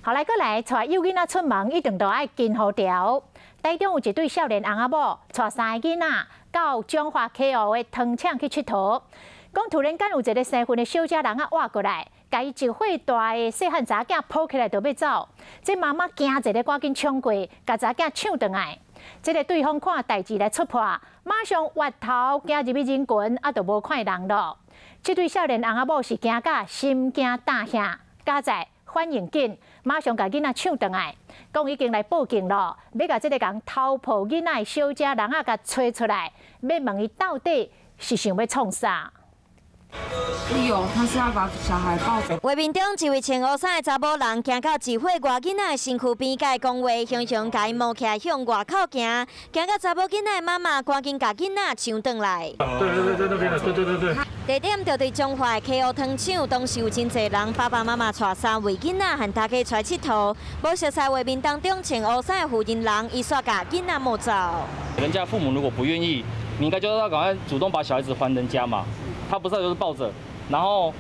好來，閣來，帶幼囡仔出門一定都愛緊予牢。台中有一對少年翁仔某，帶三个囡仔到彰化溪湖的糖廠去𨑨迌。講突然間有一个生份的小姐人仔倚過來，共伊一歲大的細漢查某囝抱起來就欲走。這媽媽驚一个，趕緊衝過，共查某囝搶轉來。這个對方看代誌來出破，馬上越頭行入去人群，啊，就無看人囉。這對少年翁仔某是驚甲心驚膽嚇，佳哉反應緊，馬上共囡仔搶轉來，講已經來報警囉，欲共這个共偷抱囡仔的小姐人仔共揣出來，欲問伊到底是想欲創啥。有，他是要把小孩抱走。畫面中一位穿烏衫的查某人，行到一歲外囡仔的身軀邊，共伊講話，雄雄共伊摸起來向外口行，驚到查某囡仔的媽媽趕緊共囡仔搶轉來。對對對，在那邊的，對對對對。地點就佇彰化溪湖糖廠，當時有真濟人，爸爸媽媽帶三位囡仔和大家出來𨑨迌，無熟似畫面當中穿烏衫的負責人，伊煞共囡仔摸走。人家父母如果不願意，你應該就要趕快主動把小孩子還人家嘛。他不是就是抱着，然後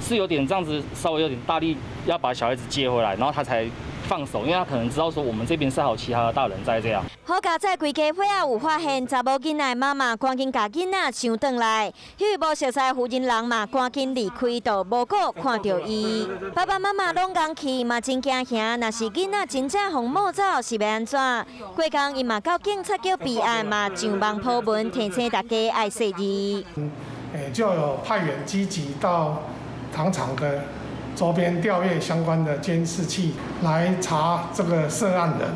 是有點這樣子，稍微有點大力要把小孩子接回來，然後他才放手，因為他可能知道說我們這邊是還有其他的大人在這樣。好佳哉，規家伙仔有發現查某囡仔的媽媽，趕緊共囡仔搶轉來，彼位無熟似負責人嘛，趕緊離開，就無閣看著伊。爸爸媽媽攏仝去，嘛真驚嚇。若是囡仔真正予摸走，是欲按怎？過工伊嘛到警察局備案，嘛上網鋪文提醒大家愛細膩。就有派員積極到糖廠的周邊調閱相關的監視器來查這個涉案人。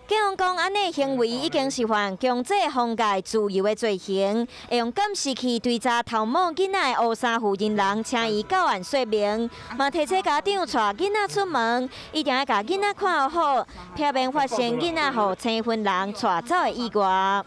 警方講，按呢行為已經是犯強制妨礙自由的罪行，會用監視器追查偷摸囡仔的烏衫負責人，請伊到案說明。嘛提醒家長帶囡仔出門，一定愛共囡仔看好，避免發生囡仔予生份人帶走的意外。